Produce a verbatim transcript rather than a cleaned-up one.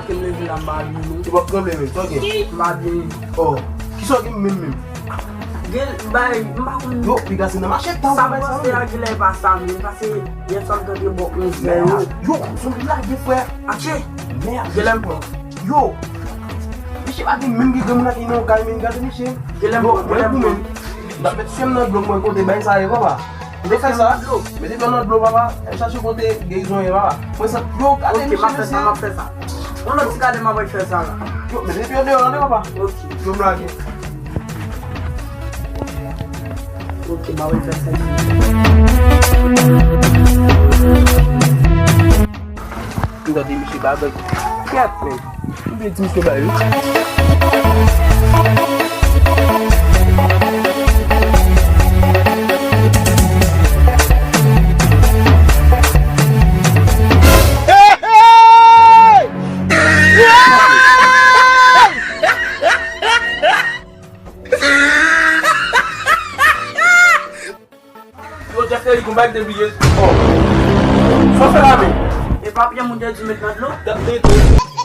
Ke m leve la, m pa byen non. Ou p ap tranble menm, sa w gen? M pa byen. Oh, kisa w gen menm menm? Gen bay, m pa konn. Yo, piga se nan mache tan sa ou bay sa panse menm. A genlè e pa sa menm, paske yè swa m tande bò onz è yo. Yo, zonbi lage frè. Atche. Mèd. Genlè m pran. Yo. Misye pa gen menm ki granmoun ak li nan yon kay, men gade misye. Genlè m pran, genlè m pran. Yo, mwen pou menm. M ap met sye m nan dlo, mwen kote bay sa ye papa. Mete fè sa. Mete dlo nan dlo, papa. Al chache kote gerizon ye, papa. Mwen sa, yo, gade misye, mesye. Ok, m ap fè sa, m ap fè sa. Yon lòt ti gade, m ap fè sa la. Yo, mete pye deyò, tande, papa. Ok. Yo, m lage. Ok, m ap fè sa. M tande misye pa bèk. Kèt, men. M vle di misye ba yo. Yo, Jeffery, gon bagay te bliye. Oh. Sa w fè la menm? E pa pye moun te di met nan dlo? T ap nete.